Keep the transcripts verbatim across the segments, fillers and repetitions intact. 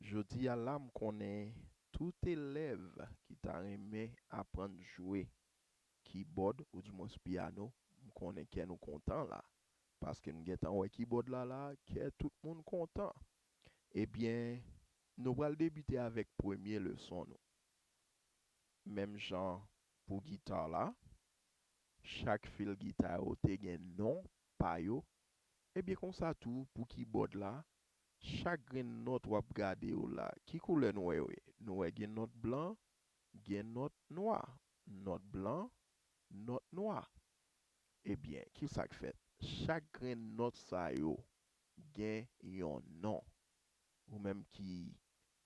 Jodi a la, m konnen tout elèv ki ta renmen aprann jwe kibòd, oudimwens pyano, m konnen kè nou kontan la, paske m gentan wè kibòd la la, kè tout moun kontan. Ebyen, nou pral debite avèk premye leson nou. Menm jan pou gita la, chak fil gita yo te gen non pa yo, ebyen konsa tou pou kibòd la, chak grenn nòt w ap gade yo la, ki koulè nou wè yo ye? Nou wè gen nòt blan, gen nòt nwa, nòt blan, nòt nwa. Ebyen, ki sa k fèt? Chak grenn nòt sa yo gen yon non. Ou menm ki,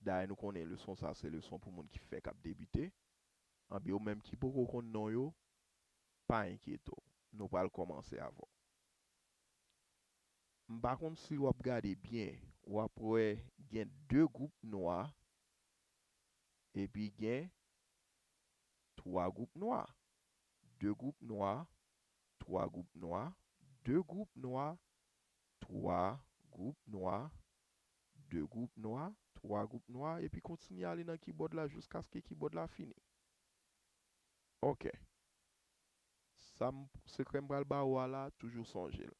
dayè nou konnen leson sa se leson pou moun ki fèk ap debite. Anben, ou menm ki poko konn non yo, pa enkyete w. Nou pral kòmanse avè w. M pa konn si w ap gade byen, w ap wè gen de gwoup nwa, epi gen twa gwoup nwa. De gwoup nwa, twa gwoup nwa, de gwoup nwa, twa gwoup nwa, de gwoup nwa, twa gwoup nwa, epi kontinye ale nan kibòd la jiskaske kibòd la fini. Ok. Sa m, sekrè m pral ba ou a la, toujou sonje l.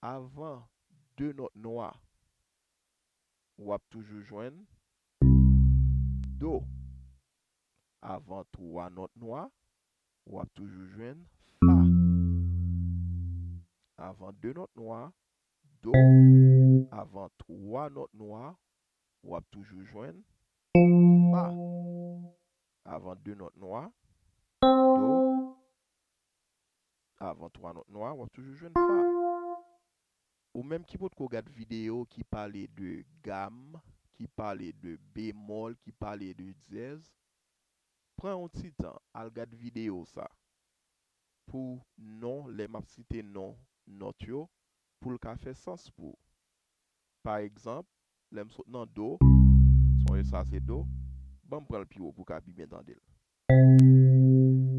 Avan de nòt nwa, w ap toujou jwenn do. Avan twa nòt nwa, w ap toujou jwenn fa. Avan de nòt nwa, do. Avan twa nòt nwa, w ap toujou jwenn fa. Avan de nòt nwa, do. Avan twa nòt nwa, w ap toujou jwenn fa. Ou menm ki potko gad videyo ki pale de gam, ki pale de bemòl, ki pale de dyèz, pran yon ti tan, al gad videyo sa. Pou non, lè m ap site non nòt yo, pou l ka fè sans pou ou. Pa egzanp, lè m sot nan do, sonje sa se do, ban m pran l pi wo pou w ka pi byen tande l.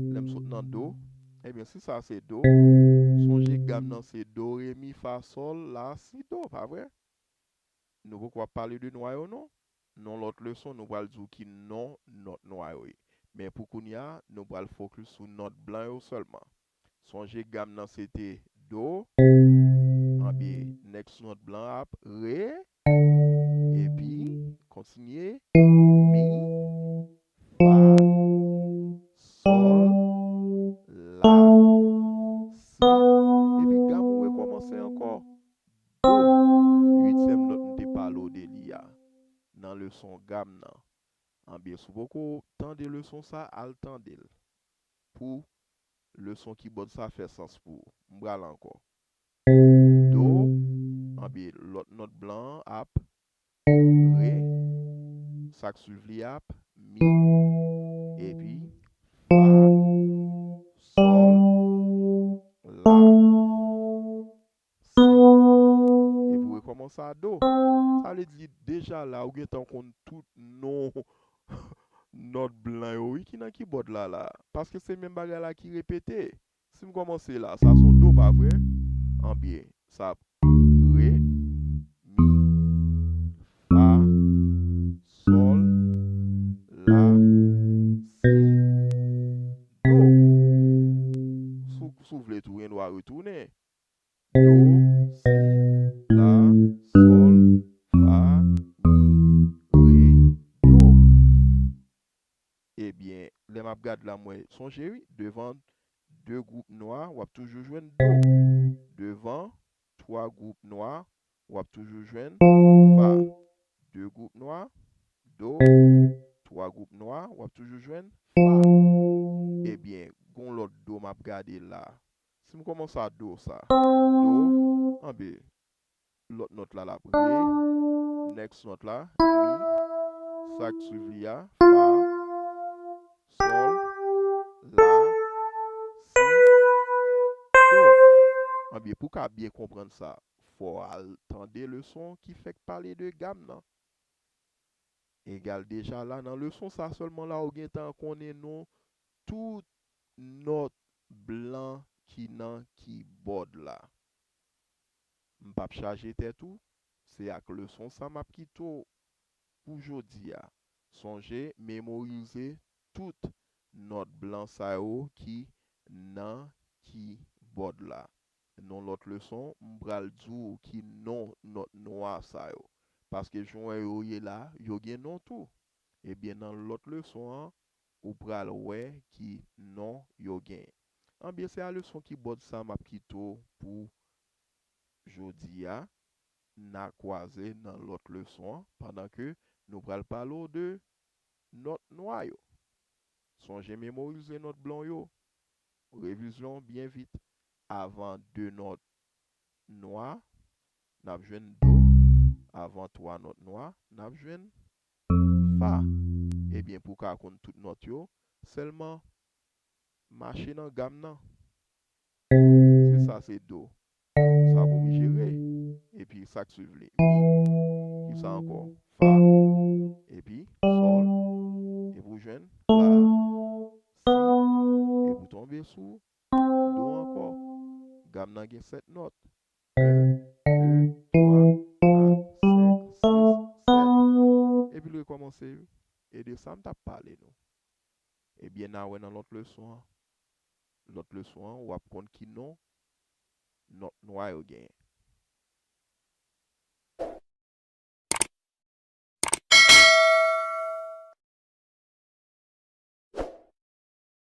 Lè m sot nan do, ebyen, si sa se do, sonje gam nan se do, re, mi, fa, sòl, la, si, do, pa vre? Nou poko ap pale de nwa yo, non. Nan lòt leson, nou pral di w ki non nòt nwa yo ye. Men pou kounye a, nou pral fokis sou nòt blan yo sèlman. Sonje gam nan se te do, anben, next nòt blan ap re, epi kontinye mi, fa, sòl, la, si, epi gam ou rekòmanse ankò. Do, uityèm nòt m te pale w de li a, nan leson gam nan. Anben, si w poko tande leson sa, al tande l. Pou leson kibòd sa fè sans pou ou. M pral ankò. Do, anben, lòt nòt blan an ap re, sa k swiv li ap mi, epi fa, sòl, la, si, epi w rekòmanse a do. Sa vle di, deja la, ou gentan konn tout non nòt blan yo, wi, ki nan kibòd la, la. Paske se menm bagay la ki repete. Si m kòmanse la, sa se yon do, pa vre? Anben, sa ap re, mi, fa, sòl, la, si, do. Si w, si w vle tou, gen dwa retounen. Do, si, la, sòl, fa, mi, re, do. Ebyen, lè m ap gad la, m wè, sonje wi, devan de gwoup nwa, w ap toujou jwenn do. Devan twa gwoup nwa, w ap toujou jwenn fa. De gwoup nwa, do. Twa gwoup nwa, w ap toujou jwenn fa. Ebyen, gon lòt do m ap gade la. Si m kòmanse a do sa, do, anben, lòt nòt la l ap re, next nòt la, mi, sa k swiv li a, fa, sòl, la, si, do. Anben, pou w ka byen konprann sa, fò w al tande leson ki fèk pale de gam nan. Egal, deja la, nan leson sa sèlman la, ou gentan konnen non tout nòt blan ki nan kibòd la. M p ap chaje tèt ou, se ak leson sa m ap kite w pou jodi a. Sonje memorize tout nòt blan sa yo ki nan kibòd la. Nan lòt leson, m pral di w ki non nòt nwa sa yo. Paske jan yo ye la, yo gen non tou. Ebyen, nan lòt leson an, ou pral wè ki non yo gen. Anbyen, se a leson kibòd sa m ap kite w pou jodi a. N a kwaze nan lòt leson an, pandan ke nou pral pale w de nòt nwa yo. Sonje memorize nòt blan yo. Revizyon byen vit. Avan de nòt nwa, n ap jwenn do. Avan twa nòt nwa, n ap jwenn fa. Ebyen, pou w ka konn tout nòt yo, sèlman mache nan gam nan. Si sa se do, sa pou oblije re. Epi sa k swiv li, mi. Ki sa ankò? Fa. Epi sòl. Epi w jwenn la, si. Epi w tonbe sou do ankò. Gam nan gen sèt nòt. En, de, twa, kat, senk, sis, sèt. Epi l rekòmanse, wi. E de sa m t ap pale nou. Ebyen, n a wè nan lòt leson an. Lòt leson an, w ap konn ki non nòt nwa yo genyen.